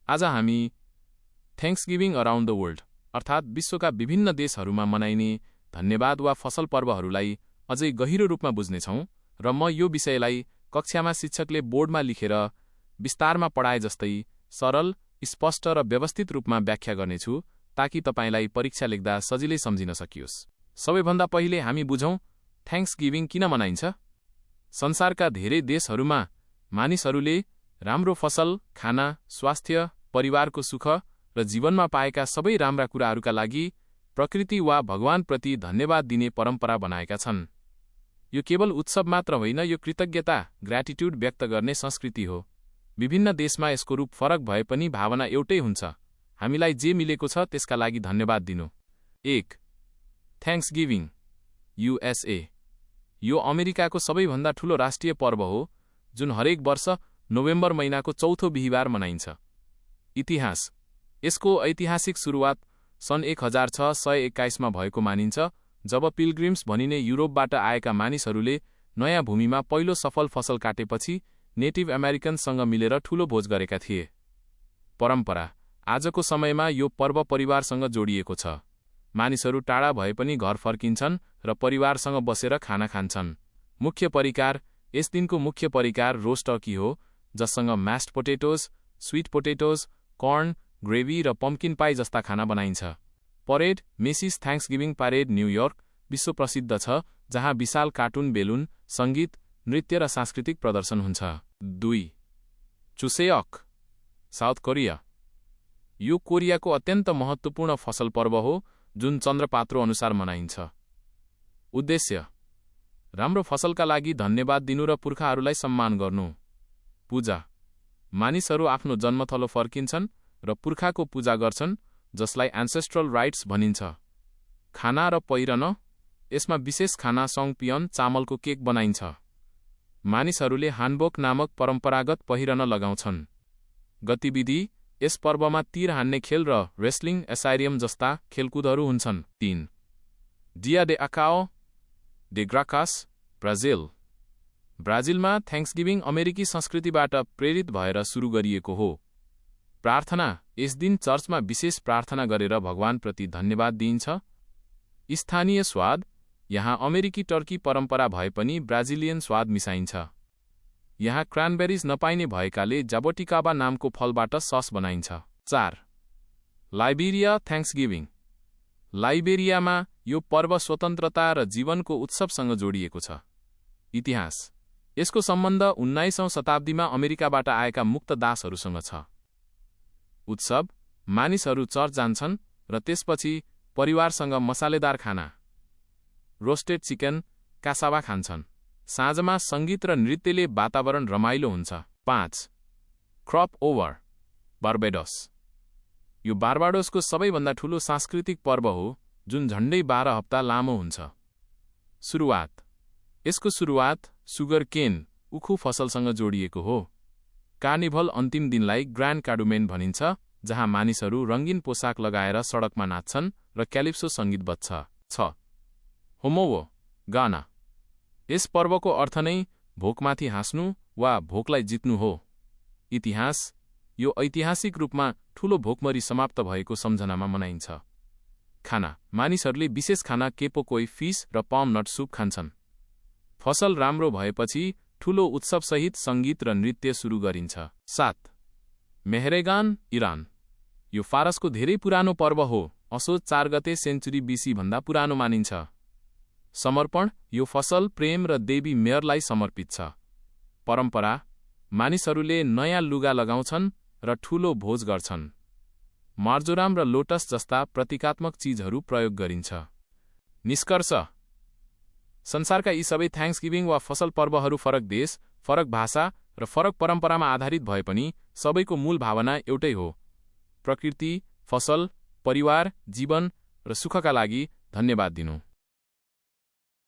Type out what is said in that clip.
आज हामी थ्याङ्क्सगिभिङ around the world अर्थात् विश्वका विभिन्न देशहरूमा मनाइने धन्यवाद वा फसल पर्वहरूलाई अझै गहिरो रूपमा बुझ्नेछौँ र म यो विषयलाई कक्षामा शिक्षकले बोर्डमा लेखेर विस्तारमा पढाए जस्तै सरल, स्पष्ट र व्यवस्थित रूपमा व्याख्या गर्नेछु ताकि तपाईलाई परीक्षा लेख्दा सजिलै सम्झिन सकियोस्। सबैभन्दा पहिले हामी बुझौँ थ्याङ्क्सगिभिङ किन मनाइन्छ। संसारका धेरै देशहरूमा मानिसहरूले राम्रो फसल, खाना, स्वास्थ्य, परिवारको सुख र जीवनमा पाएका सबै राम्रा कुराहरूका लागि प्रकृति वा भगवानप्रति धन्यवाद दिने परम्परा बनाएका छन्। यो केवल उत्सव मात्र होइन, यो कृतज्ञता, ग्र्याटिट्युड व्यक्त गर्ने संस्कृति हो। विभिन्न देशमा यसको रूप फरक भए पनि भावना एउटै हुन्छ, हामीलाई जे मिलेको छ त्यसका लागि धन्यवाद दिनु। 1. थ्याङ्क्सगिभिङ USA। यो अमेरिकाको सबैभन्दा ठूलो राष्ट्रिय पर्व हो जुन हरेक वर्ष नोभेम्बर महिनाको चौथो बिहीबार मनाइन्छ। इतिहास। यसको ऐतिहासिक सुरुवात सन् 1621 मा भएको मानिन्छ, जब पिलग्रिम्स भनिने युरोपबाट आएका मानिसहरूले नयाँ भूमिमा पहिलो सफल फसल काटेपछि नेटिभ अमेरिकन्ससँग मिलेर ठूलो भोज गरेका थिए। परम्परा। आजको समयमा यो पर्व परिवारसँग जोडिएको छ। मानिसहरू टाढा भए पनि घर फर्किन्छन् र परिवारसँग बसेर खाना खान्छन्। मुख्य परिकार। यस दिनको मुख्य परिकार रोस्ट टर्की हो, जससँग mashed potatoes, sweet potatoes, corn, gravy र पम्किन पाई जस्ता खाना बनाइन्छ। Parade. Macy's Thanksgiving parade New York विश्व प्रसिद्ध छ, जहाँ विशाल कार्टुन, बेलुन, सङ्गीत, नृत्य र सांस्कृतिक प्रदर्शन हुन्छ। 2. चुसेअक साउथ कोरिया। यो कोरियाको अत्यन्त महत्त्वपूर्ण फसल पर्व हो जुन चन्द्रपात्रो अनुसार मनाइन्छ। उद्देश्य। राम्रो फसलका लागि धन्यवाद दिनु र पुर्खाहरूलाई सम्मान गर्नु। पूजा। मानिसहरू आफ्नो जन्मथलो फर्किन्छन् र पुर्खाको पूजा गर्छन्, जसलाई एन्सेस्ट्रल राइट्स भनिन्छ। खाना र पहिरन। यसमा विशेष खाना सङ्पियन चामलको केक बनाइन्छ। मानिसहरूले हानबोक नामक परम्परागत पहिरन लगाउँछन्। गतिविधि। यस पर्वमा तीर हान्ने खेल र रेस्लिङ, एसाइरियम जस्ता खेलकुदहरू हुन्छन्। 3. डिया डे अकाओ डे ग्राकास ब्राजिल। ब्राजिलमा थ्याङ्क्सगिभिङ अमेरिकी संस्कृतिबाट प्रेरित भएर सुरु गरिएको हो। प्रार्थना। यस दिन चर्चमा विशेष प्रार्थना गरेर भगवानप्रति धन्यवाद दिइन्छ। स्थानीय स्वाद। यहाँ अमेरिकी टर्की परम्परा भए पनि ब्राजिलियन स्वाद मिसाइन्छ। यहाँ क्रानबेरिज नपाइने भएकाले जाबोटिकाबा नामको फलबाट सस बनाइन्छ। 4. लाइबेरिया थ्याङ्क्सगिभिङ। लाइबेरियामा यो पर्व स्वतन्त्रता र जीवनको उत्सवसँग जोडिएको छ। इतिहास। यसको सम्बन्ध 19औं शताब्दीमा अमेरिकाबाट आएका मुक्त दासहरूसँग छ। उत्सव। मानिसहरू चर्च जान्छन् र त्यसपछि परिवारसँग मसालेदार खाना, रोस्टेड चिकन, कासावा खान्छन्। साँझमा सङ्गीत र नृत्यले वातावरण रमाइलो हुन्छ। 5. Crop over Barbados. यो बार्बाडोसको सबैभन्दा ठूलो सांस्कृतिक पर्व हो जुन झन्डै 12 हप्ता लामो हुन्छ। सुरुवात। यसको सुरुवात सुगर केन, उखु फसलसँग जोडिएको हो। कार्निभल अन्तिम दिनलाई ग्रान्ड कार्डुमेन भनिन्छ, जहाँ मानिसहरू रङ्गीन पोसाक लगाएर सडकमा नाच्छन् र क्यालिप्सो सङ्गीत बज्छ। 6. होमोवो गाना। यस पर्वको अर्थ नै भोकमाथि हाँस्नु वा भोकलाई जित्नु हो। इतिहास। यो ऐतिहासिक रूपमा ठूलो भोकमरी समाप्त भएको सम्झनामा मनाइन्छ। खाना। मानिसहरूले विशेष खाना केपोकोई फिस र पाम नट सुप खान्छन्। फसल राम्रो भएपछि ठूलो उत्सवसहित सङ्गीत र नृत्य सुरु गरिन्छ। 7. मेहरेगान इरान। यो फारसको धेरै पुरानो पर्व हो। असोज 4 गते सेन्चुरी BC भन्दा पुरानो मानिन्छ। समर्पण। यो फसल प्रेम र देवी मेयरलाई समर्पित छ। परम्परा। मानिसहरूले नयाँ लुगा लगाउँछन् र ठूलो भोज गर्छन्। मार्जोराम र लोटस जस्ता प्रतीकात्मक चीजहरू प्रयोग गरिन्छ। निष्कर्ष। संसारका यी सबै थ्याङ्क्सगिभिङ वा फसल पर्वहरू फरक देश, फरक भाषा र फरक परम्परामा आधारित भए पनि सबैको मूल भावना एउटै हो, प्रकृति, फसल, परिवार, जीवन र सुखका लागि धन्यवाद दिनु।